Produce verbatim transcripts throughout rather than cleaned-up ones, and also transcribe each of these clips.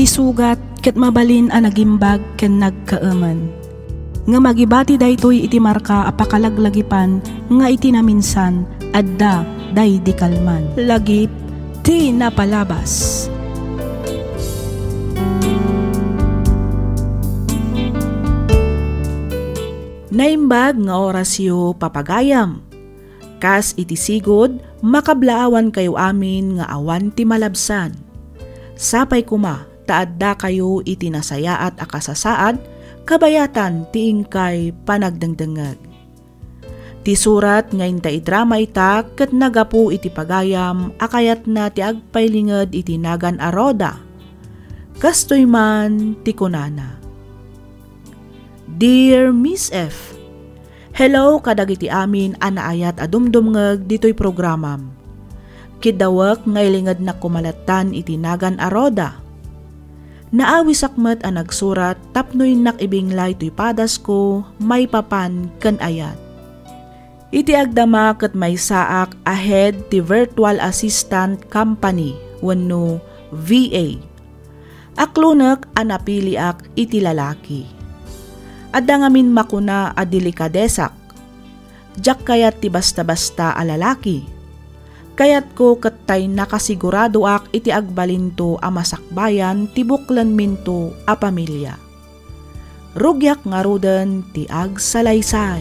sugat ket mabalin a nagimbag ken nagkaemen. Ngem agibati daytoy iti marka a pakalaglagipan nga iti naminsan, adda daydi kalman. Lagip ti napalabas. Naimbag nga orasyo, papagayam. Kas iti sigud, makablaawankayo amin nga awan ti malabsan. Sapay koma ta addakayo iti nasayaat a kasasaad, kabayatan ti inkay panagdengdengngeg. Ti surat nga inta idrama ita ket naggapu iti pagayam a kayatna ti agpailinged iti nagan a Rhoda. Kastoy man ti kunana, Dear Miss F, hello kadagiti amin a naayat a dumdumngeg ditoy programam. Kiddawek nga ilingednak koma lattan iti nagan a Rhoda. Naawisak met a nagsurat tapno innak ibinglay toy padasko maipapan ken ayat. Iti agdama ket maysaak a head ti virtual assistant company wenno V A. Aklonek a napiliak iti lalaki. Adda ngamin makuna a delikadesak. Diak kayat ti basta-basta a lalaki. Kayatko ket tay nakasiguradoak iti agbalinto a masakbayan ti buklenminto a pamilia. Rugiak ngaruden ti agsalaysay.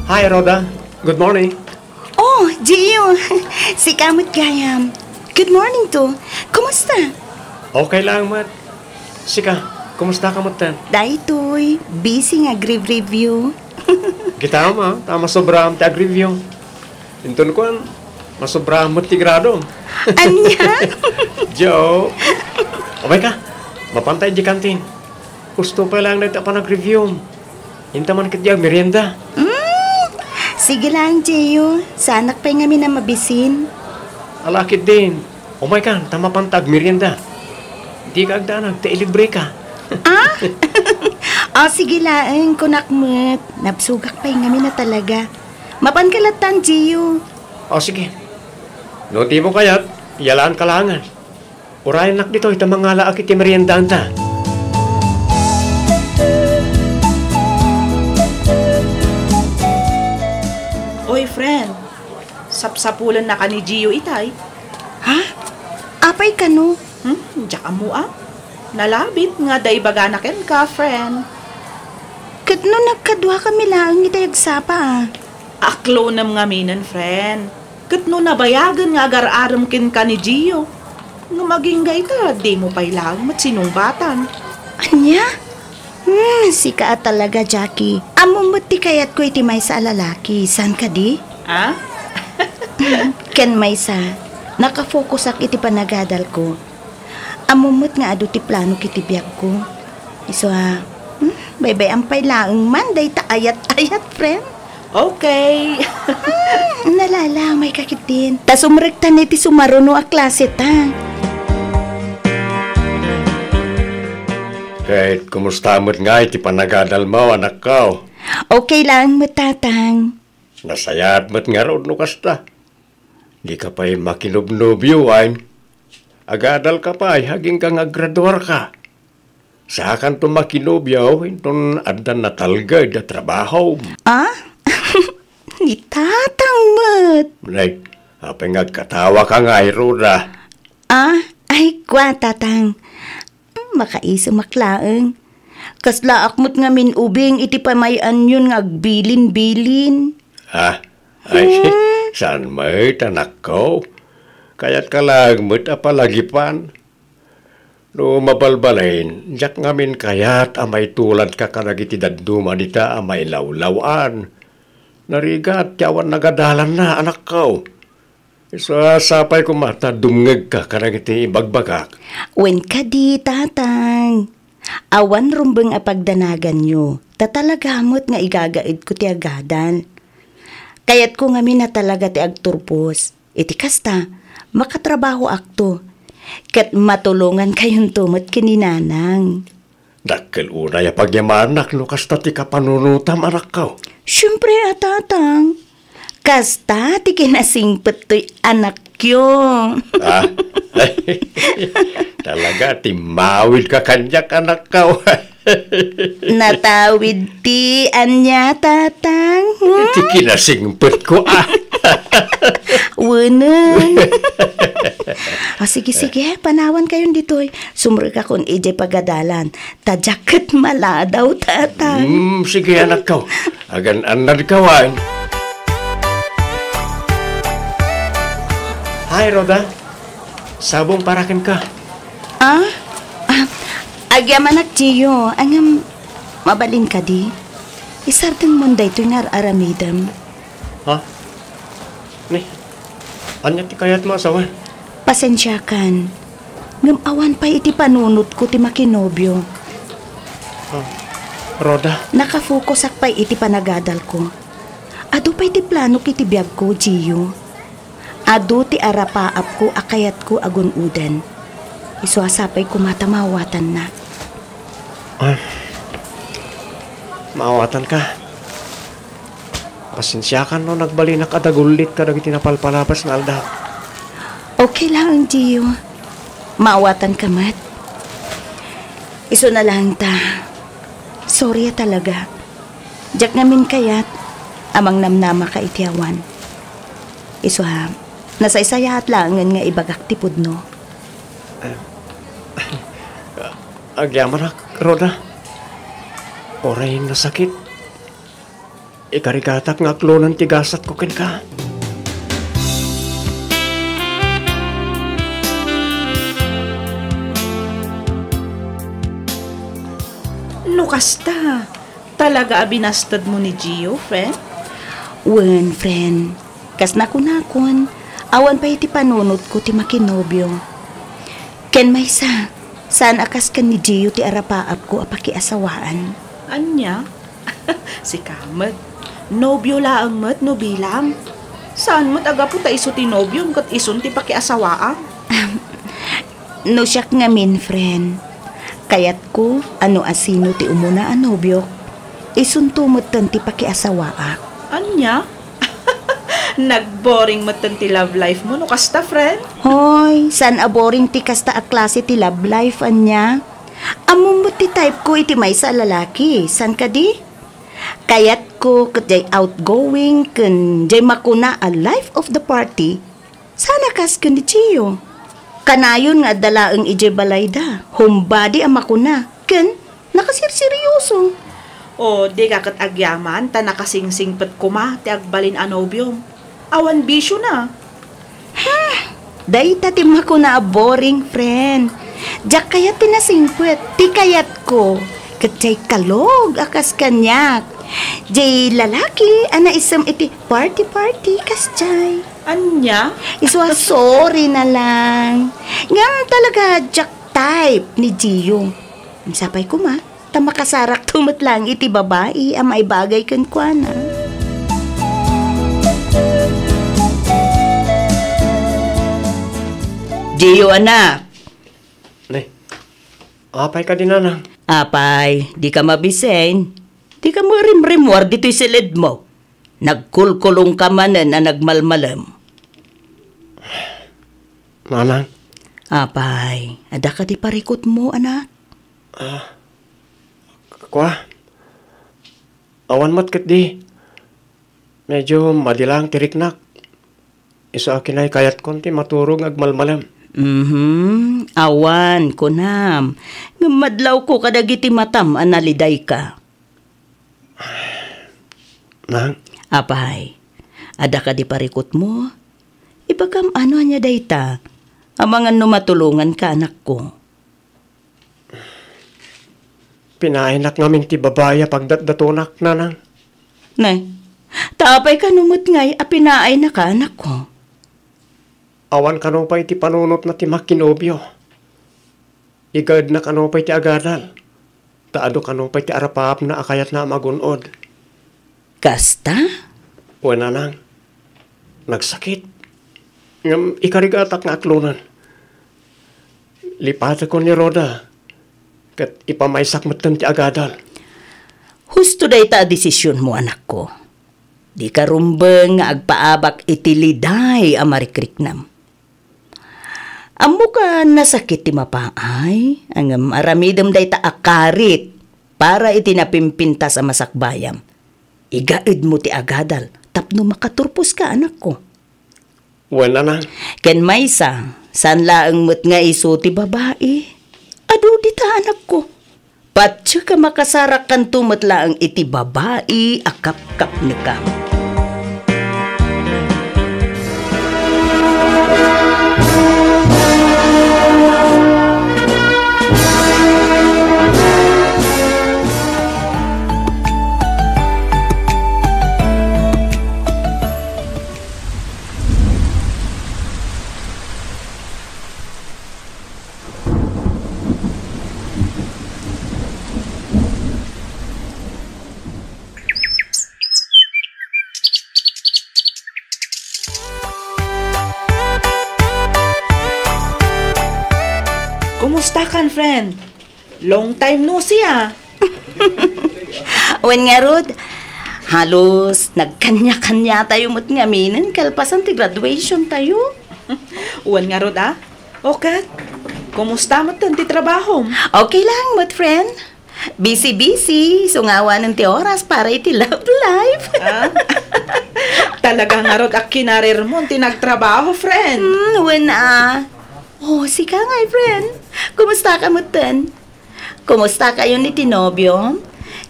Hi, Rhoda. Good morning. Oh, Gio! Sika met gayam. Good morning to. Kumusta? Okay lang, met. Sika, kumusta ka met? Daytoy, busy nga agri-review. Kita ma, ta masobra ti agreview. Inton kuan, masobra met ti grado. Ania? Joke. Umay ka, mapantay di kantin. Gusto pa lang na ita panagreview. Inta man ket di agmerienda. Mm, sige lang, Gio. Saanak pay ngamin a mabisin. Alakid din. Umay ka, ta mapanta agmerienda. Di ka agdanag, ta ilibre ka. Ah? Oh, sige laeng, kunak met. Nabsugak pay ngamin a talaga. Mapan ka lattan, Gio. Oh, sige. No di mo kayat, yalaan ka langan. Urayennak ditoy ta mangalaak iti meriendanta. Oy, friend, sapsapulennaka ni Gio itay. Ha? Apay kano? Hmm? Diak ammo a. Nalabit nga adda ibagana kenka, friend. Ket no nagkaduakami laeng itay agsapa a. Aklonem ngaminen, friend. Ket no nabayagen nga agar-arem kenka ni Gio, ngem agingga ita, dimo pay laeng met sinungbatan. Ania? Hmm, sika a talaga, Jackie. Ammom met ti kayatko iti maysa a lalaki, saan kadi? Ah? Ken maysa, nakafokusak iti panagadalko. Ammom met nga adu ti planok iti biagko. Isu a, hmm, baybay-am pay laeng man dayta ayat-ayat, friend. Okay. Hmm, nalala, may kakitdin. Ta sumrekta ni ti sumaruno a klase ta. Ket kumusta met nga iti panagadalmo, anakko? Okay lang met, tatang. Nasayaat met ngarud no kasta. Di ka pay makinobnobio, wen? Agadal ka pay, agingga nga aggraduar ka. Saakanto makinobio, inton adda natalged a trabaho. Ah? Ni tatang met. Nay, apay nga agkatawa ka nga, Rhoda? Ah, ay, kwa, tatang. Hmm, makaisumak laeng. Kaslaak met ngamin ubing iti pamay-anyon nga agbilin-bilin. Ah, ay, hmm. Saan met, anakko? Kayatka laeng met a palagipan. No mabalbalin, diak ngamin kayat a maituladka kadagiti dadduma dita a mailawlaw-an. Narigat ti awan nagadalanna, anakko. Isu a sapay koma ta dumngegka kadagiti ibagbagak. Wen kadi, tatang. Awan rumbeng a pagdanaganyo, ta talaga met nga igagaedko ti agadal. Kayatko ngamin a talaga ti agturpos. Iti kasta, makatrabahoakto, ket matulongankayonto met ken ni nanang. Dakkel unay a pagyamanak no kasta ti kapanunotam, anakko. Siempre a, Tatang. Kasta ti kinasingpet toy anakyo. Ah? Talaga, timmawidka kaniak, anakko. Natawid ti ania, Tatang? Hmm? Ti kinasingpetko, ah. Wenno. Ah, sige, sige. Panawankayon ditoy. Sumrekakon idiay pagadalan. Ta diak ket maladaw, Tatang. Hmm, sige, anakko. Agan-annadka, wen. Hi, Rhoda. Sabong para kenka. Ah? Ah, agyamanak, Gio. Ngem, mabalin kadi? Isardengmon daytoy nga ar-aramidem. Ha? Ni, ania ti kayatmo a sawen? Pasensiakan. Ngem awan pay iti panunotko ti makinobio. Ah, Rhoda? Nakafokusak pay iti panagadalko. Adu pay ti planok iti biagko, Gio. Adu ti arapaapko a kayatko a gun-oden. Isu a sapay koma ta maawatanna. Ah, maawatanka. Pasensiakan no nagbalinak a dagullit kadagiti napalpalabas nga aldaw. Okay laeng, Gio. Maawatanka met. Isuna laeng ta. Sorry a talaga. Diak ngamin kayat a mangnamnamaka iti awan. Isu a, nasaysayaat laengen nga ibagak ti pudno. Agyamanak, Rhoda. Uray nasakit, ikarigatak nga aklonen ti gasatko kenka. No kasta, talaga a binastedmo ni Gio, friend? Wen, friend. Kas nakunakon, awan pay ti panunotko ti makinobio. Ken maysa, saan a kas ken ni Gio ti arapaapko a pakiasawaan. Ania? Sika met. Nobio laeng met no bilang. Saan met a gapu ta isu ti nobiom ket isun ti pakiasawaam? No siak ngamin, friend, kayatko a no asino ti umuna a nobiok, isunto metten ti pakiasawaak. Ania? Nagboring metten ti love life mo no kasta, friend? Hoy, saan a boring ti kasta a klase ti love life, ania? Ammom met ti type ko iti maysa a lalaki, saan kadi? Kayatko ket diay outgoing ken diay makuna a life of the party. Saan a kas ken ni Gio. Kanayon nga adda laeng idiay balayda, homebody a makuna, ken nakasirseryoso. O, dika ket agyaman ta nakasingsingpet koma ti agbalin a nobiom. Awan bisiona. Heh, dayta ti makuna a boring, friend. Diak kayat ti nasingpet. Ti kayatko, ket diay kalog a kas kaniak. Diay lalaki a naisem iti party-party, kasdiay. Ania? Isu a sorry na lang. Ngem talaga diak type ni Gio. Sapay koma, ta makasarakto met lang iti babai a maibagay kenkuana. Gio, anak. Ne, apay kadi, nanang? Apay, dika mabisen. Dika marimrimmuar ditoy silidmo. Nagkulkulongka manen a nagmalmalem. Nanang? Apay, adda kadi parikutmo, anak? Ah, kua? Awan met ketdi. Medyo madi lang ti riknak. Isu a kinaykayatkon ti maturog nga agmalmalem. Mhm, awan, kunam. Ngem madlawko kadagiti matam a nalidayka. Nang? Apay, adda kadi parikutmo? Ibagam ano ania dayta, amangan no matulonganka, anakko. Pinaaynak ngamin ti babai a pagdatdatonak, nanang. Ne, ta apay kano met ngay a pinaaynaka, anakko? Awan kano pay ti panunotna ti makinobio. Igaedna kano pay ti agadal, ta adu kano pay ti arapaapna a kayatna a magun-od. Kasta? Wen, nanang, nagsakit. Ngem ikarigatak nga aklonen. Lipatekon ni Rhoda. ket ipamaysak metten ti agadal. Husto dayta a desisionmo, anakko. Dika rumbeng nga agpaabak iti liday a marikriknam. Ammok a nasakit ti mapaay, ngem aramidem dayta a karit para iti napimpintas a masakbayam. Igaedmo ti agadal tapno makaturposka, anakko. Wen, nanang. Ken maysa, saan laeng met nga isu ti babai. Adu dita, anakko. Patiek a makasarakkanto met laeng iti babai a kapkapnekam. Kumusta kan, friend? Long time no see, ah. Wen ngarud, halos nagkanya-kanya tayo met ngaminen kalpasan ti graduation tayo. Wen ngarud, ah. O ket, kumusta metten ti trabahom? Okay lang met, friend. Busy-busy, isu nga awanen ti oras para iti love life. Ah? Talaga ngarud a kinarirmo ti nagtrabaho, friend. Hmm, wen, ah. Oh, sika nga, friend. Kumusta ka metten? Kumusta kayo ni ti nobiom?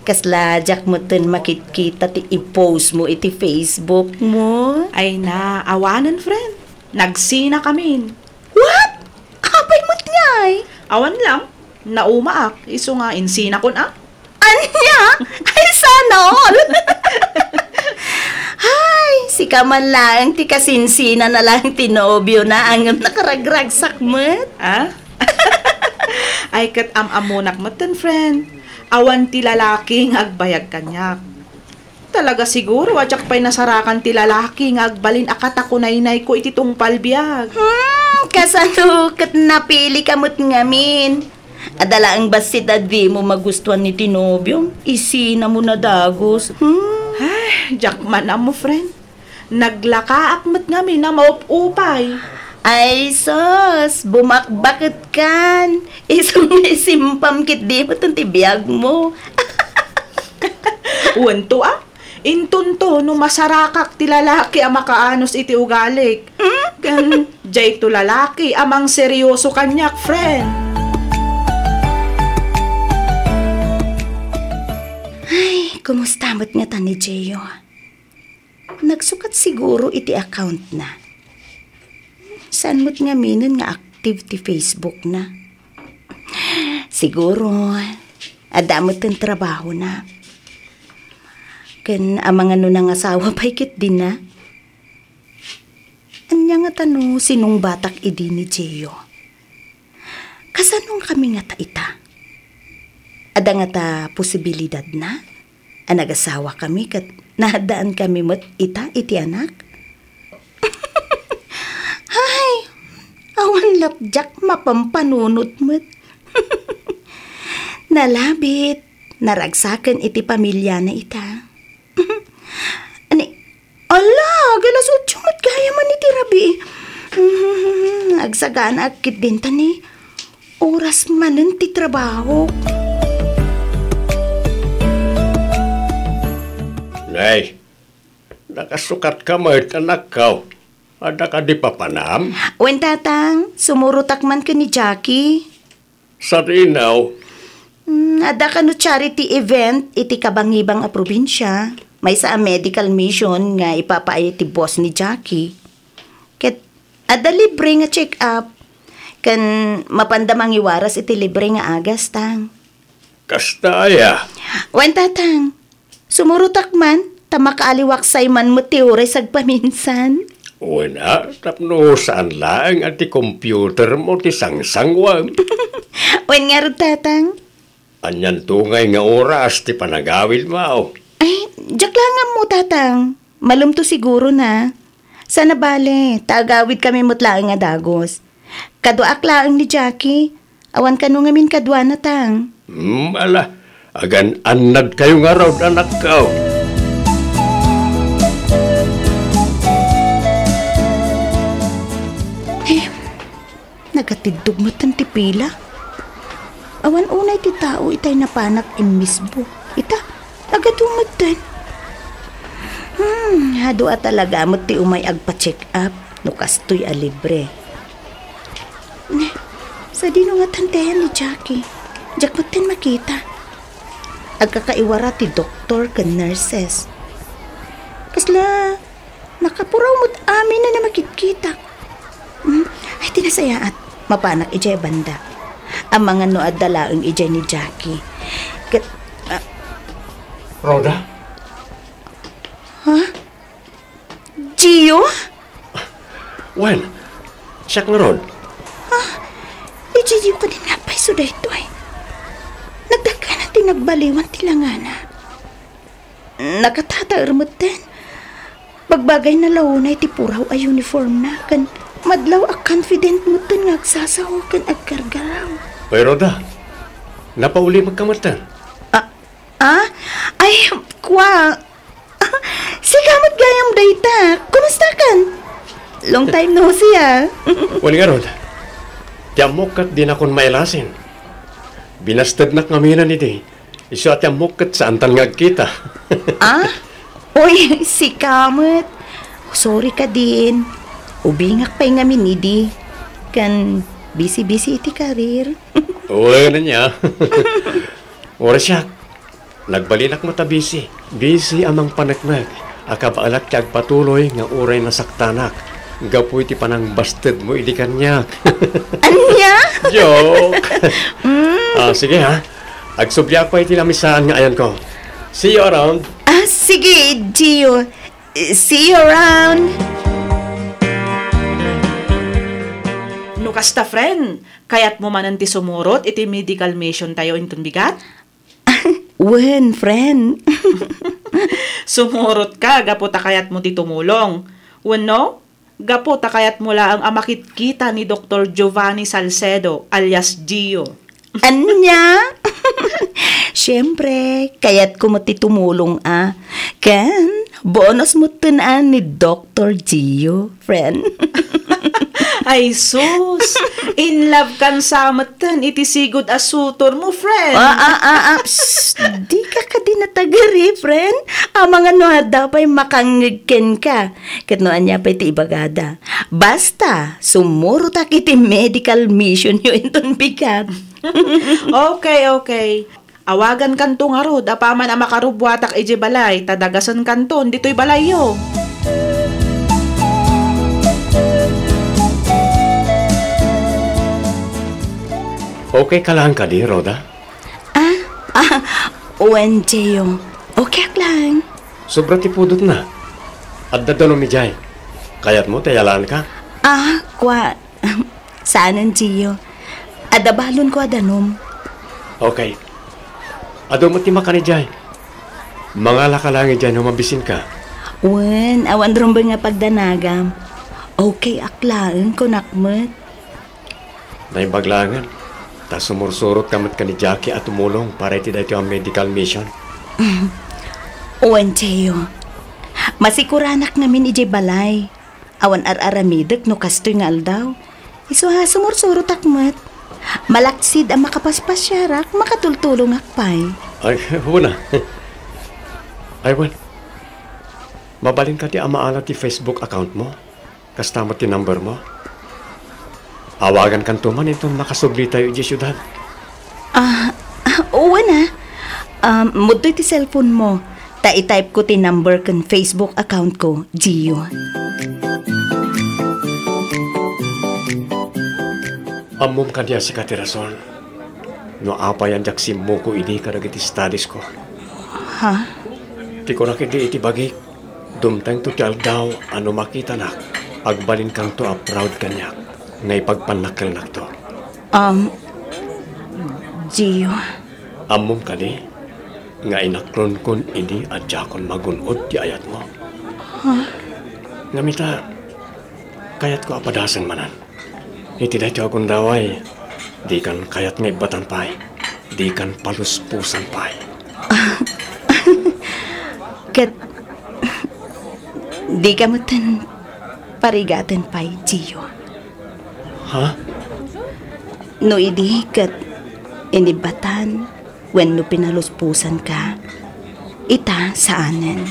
Kasla diak metten makitkita ti i-post mo iti Facebook mo. Ay na, awanen, friend. Nagsina kamin. What? Apay met ngay? Awan lang. Naumaak, isu nga insinakon a. Ania? Ay, sana all! Ay, sika man laeng ti kasinsina na laeng ti nobio na, ngem nakaragragsak met. Ah? Ay, ket am-ammonak metten, friend. Awan ti lalaki nga agbayag kaniak. Talaga siguro a diak pay nasarakan ti lalaki nga agbalin a katakunaynayko iti tungpal biag. Hmm, kasano ket napili ka met ngamin? Adda laeng bassit a dimo magustuan ni ti nobiom, isina mo na dagus. Hmm. Ay, diak man ammo, friend. Naglakaak met ngamin a maup-upay. Ay, sus, bumakbaket kan. Isu nga isimpam ketdi metten ti biag mo. Wen to, ah. Inton to no masarakak ti lalaki a makaanus iti ugalik. Hmm? Ken diay to lalaki a mangseryoso kaniak, friend. Ay, kumusta met ngata ni Gio? Nagsukat siguro iti account na. Saan met ngaminen nga active ti Facebook na? Siguro, adda met ti trabaho na. Ken amangan no nangasawa pay ketdin na? Ania ngata no sinungbatak idi ni Gio? Kasano kami ngata ita? Adda ngata posibilidad na a nagasawa kami ket naaddaan kami met ita iti anak? Ay, awan lat diak mapampanunot met. Nalabit, naragsaken iti pamiliana ita. Ani, ala, alas otso met gayam iti rabii. Mm, agsaganaak ketdin ta ni oras manen ti trabaho. Nay, nakasukat ka met, anakko. Adda kadi papanam? Wen, Tatang, sumurotak man ken ni Jackie. Sarinaw. Mm, adda kano charity event iti kabangibang a probinsia. Maysa a medical mission nga ipapaay ti boss ni Jackie. Ket adda libre nga check-up. Ken mapanda mangiwaras iti libre nga agas, Tang. Kasta aya? Wen, Tatang. Sumurotak man, ta makaaliwaksay man met ti uray sagpaminsan. Wen a, tapno saan laeng a ti computer mo ti sangsanguam. Wen ngarud, Tatang. Anianto ngay nga oras ti panagawidmo? Ay, diak laeng ammo, Tatang. Malem to siguro na. Saan a bale, ta agawid kami met laeng a dagus. Kaduaak laeng ni Jackie. Awan kano ngamin kaduana, Tang. Hmm, ala, agan-annadkayo ngarud, anakko. Eh, nagatiddog metten ti pila. Awan unay ti tao itay napanak immisbo. Ita, agadu metten. Hmm, adu a talaga met ti umay agpa-check up no kastoy a libre. Ne, sadino nga tantehan ni Jackie? Diak metten makita. Agkakaiwara ti doktor ken nurses. Kasla nakapuraw met amin a namakitkitak. Hmm, ay, ti nasayaat, mapanak idiay banda. Amangan no adda laeng idiay ni Jackie. Ket, ah, Rhoda? Ha? Gio? Wen, siak ngarud. Ah, idiay Gio kadin nga pay isu daytoy. Nagdakana ti nagbaliwan ti langana. Nakatataer metten. Bagbagayna la unay ti puraw a uniformna, ken madlaw a confident metten nga agsasaw ken aggargaraw. Oy, Rhoda, napaulimekka metten? Ah, ah? Ay, kua, sika met gayam dayta. Kumustakan? Long time no see, ah. Wen ngarud, ti ammok ket dinakon mailasin. Binastednak ngamin idi. Isu a ti ammok ket saantan nga agkita. Ah? Uy, sika met. Sorry kadin. Ubingak pay ngamin idi. Ken busy-busy iti career. Wen ania. Uray siak, nagbalinak met a busy. Busy a mangpaneknek a kabaelak ti agpatuloy nga uray nasaktanak gapu iti panangbastedmo idi kaniak. Ania? Joke. Mm. Ah, sige ha. Agsubliak pay iti lamisaan nga ayanko. See you around. Ah, sige, Gio. See you around. No kasta, friend, kayatmo manen ti sumurot iti medical mission tayo inton bigat? Wen, friend. Sumurotka gapu ta kayatmo ti tumulong. Wenno, gapu ta kayatmo laeng a makitkita ni Doktor Giovanni Salcedo alias Gio. Ania? Siempre, kayatko met ti tumulong a. Ken, bonus metten a ni Doktor Gio, friend. Ay sus! In love kan sa metten iti sigud a sutormo, friend. Ah, ah, ah, ah. Psst, dika kadi natagari, friend. Amangan no adda pay makangngeg kenka. Ket no ania pay ti ibagada. Basta, sumurotak iti medical mission yo inton bigat. Okay, okay. Awagankanto ngarud apaman a makarubbuatak idiay balay ta dagasenkanton ditoy balayyo. Okay ka laeng kadi, Rhoda? Ah, ah, wen, Gio. Okay ak laeng. Sobra ti pudotna. Adda danum idiay. Kayatmo ta iyalaanka? Ah, kua, saanen, Gio. Adda balonko a danum. Okay. Adu met ti makan idiay. Mangalaka laeng idiay no mabisinka. Wen, awan rumbeng nga pagdanagam. Okay ak laeng, kunak met. Naimbag laengen, ta sumursurotka met ken ni Jackie a tumulong para iti daytoy a medical mission. Wen, Gio. Masikuranak ngamin idiay balay. Awan ar-aramidek no kastoy nga aldaw. Isu a sumursurotak met. Malaksid a makapaspasiarak, makatultulongak pay. Ay, wen a. Ay, wen. Mabalin kadi a maala ti Facebook account mo? Kasta met ti number mo? Awagankanto man inton makasubli tayo idiay siudad. Ah, ah, wen a. Um, mudtoy ti cellphone mo. Ta i-type ko ti number ken Facebook account ko, Gio. Ammom kadi a sika ti rason no apay a diak simmuko idi kadagiti studies ko. Ha? Ti kunak idi iti bagik, dumtengto ti aldaw a no makitanak, agbalinkanto a proud kaniak nga ipagpannakkelnakto. Um, Gio. Ammom kadi nga inaklonkon idi a diakon magun-od ti ayatmo? Ha? Ngem ita, kayatko a padasen manen. Iti daytoy a gundaway, dikan kayat nga ibbatan pay. Dikan paluspusan pay. Ket dika metten parigaten pay, Gio. Ha? No idi ket inibbatan wenno pinaluspusanka, ita saanen.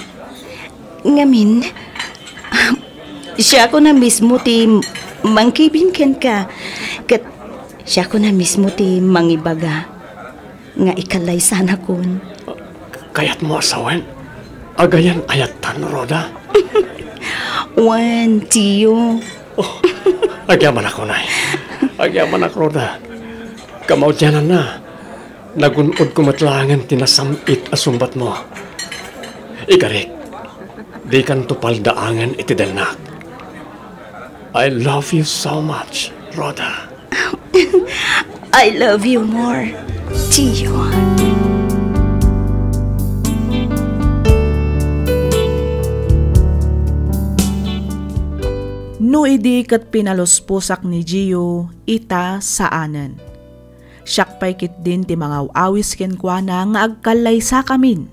Ngamin, siakon a mismo ti mangkibin kenka, ket siakon a mismo ti mangibaga nga ikallaysanakon. Kayatmo a sawen? Agayan ayattan, Rhoda? Wen, Gio. Oh, agyamanak, unay. Agyamanak, Rhoda. Kamaudiananna, nagun-odko met laengen ti nasam-it a sungbatmo. Igarik, dikanto paldaangen iti dennak. I love you so much, Rhoda. I love you more, Gio. No idi ket pinalusposak ni Gio, ita saanen. Siak pay ketdin ti mangaw-awis kenkuana nga agkallaysakamin.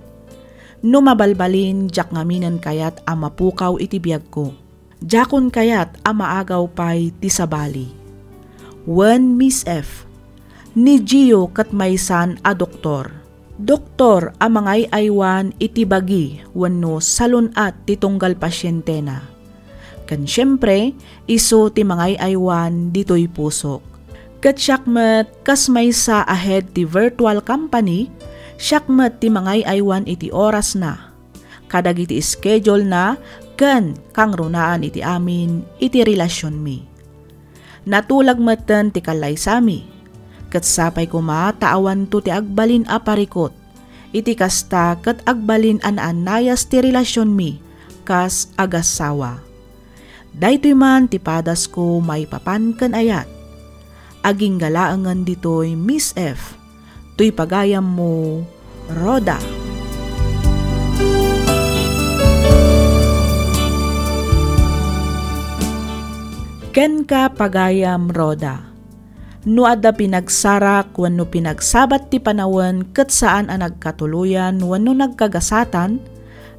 No mabalbalin, diak ngaminen kayat a mapukaw iti biagko. Diakon kayat a maagaw pay ti sabali. Wen, Miss F, ni Gio ket maysan a doktor. Doktor a mangay-aywan iti bagi wenno salun-at ti tunggal pasientena. Ken siempre, isu ti mangay-aywan ditoy pusok. Ket siak met, kas maysa a head ti virtual company, siak met ti mangay-aywan iti orasna, kadagiti schedule-na ken kangrunaan iti amin iti relasionmi. Natulag metten ti kallaysami, ket sapay koma ta awanto ti agbalin a parikut. Iti kasta, ket agbalin a naannayas ti relasionmi kas agassawa. Daytoy man ti padasko maipapan ken ayat. Agingga laengen ditoy, Miss F. Toy pagayammo, Rhoda. Kenka, pagayam Rhoda. No adda pinagsarak wenno pinagsabat ti panawen ket saan a nagkatuloyan wenno nagkagasatan,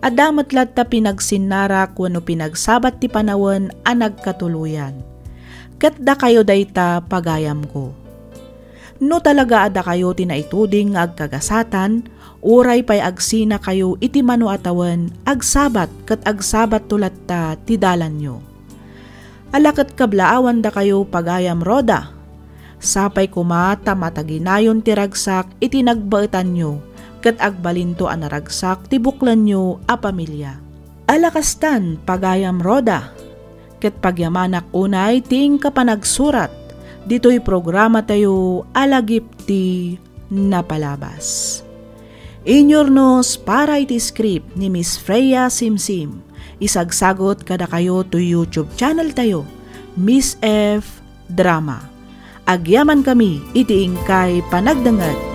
adda met latta pinagsinnarak wenno pinagsabat ti panawen a nagkatuloyan. Ket dakayo dayta, pagayamko. No talaga a dakayo ti naituding nga agkagasatan, uray pay agsinakayo iti mano a tawen, agsabat ket agsabatto latta ti dalanyo. Ala ket kablaawandakayo, pagayam Rhoda. Sapay koma ta mataginayon ti ragsak iti nagbaetanyo, ket agbalinto a naragsak ti buklanyo a pamilia. Ala kastan, pagayam Rhoda, ket pagyamanak unay ti inka panagsurat ditoy programatayo a Lagip ti Napalabas. Inyurnos para iti script ni Miss Freya Simsim. Isagsagot kadakayo toy YouTube channel tayo, Miss F Drama. Agyamankami iti inkay panagdengngeg.